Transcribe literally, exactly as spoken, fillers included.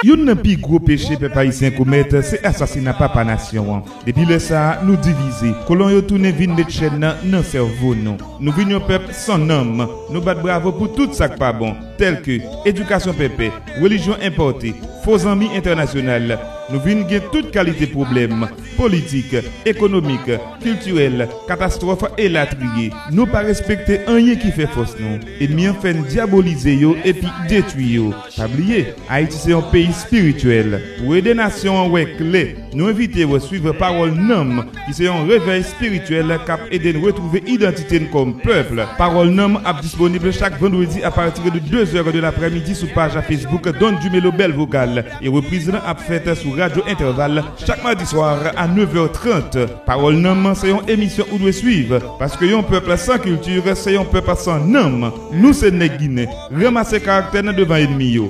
Youn nan pi gwo peche pèp ayisyen komèt se asasina papa nasyon an. Depi lè sa a, nou divize. Kolon yo tounen vin met chèn nan nan sèvo nou. Nou vin yon pèp san nanm. Nou bat bravo pou tout sa k pa bon, tèlke edikasyon pèpè, relijyon enpòte, fo zanmi entènasyonal. Nou vin gen tout kalite pwoblèm, politik, ekonomik, kiltirèl, katastwòf, elatriye. Nou pa respekte anyen ki fè fòs nou. Ènmi an fè n dyabolize yo epi detwi yo. Pa bliye, Ayiti se yon peyi espirityèl. Pou ede nasyon an wè klè, nou envite w swiv Pawòl Nanm, ki se yon revèy espirityèl k ap ede n retwouve idantite n kòm pèp. Pawòl Nanm ap disponib chak vandredi apati de de zè de laprèmidi sou paj Facebook Don Dumelo Bèl Vokal, e repriz lan ap fèt sou Radyo Entèval chak madi swa a nèf è trant. Pawòl Nanm se yon emisyon ou dwe swiv, paske yon pèp san kilti se yon pèp san nanm. Nou se nèg Ginen, ranmase karaktè n devan ènmi yo.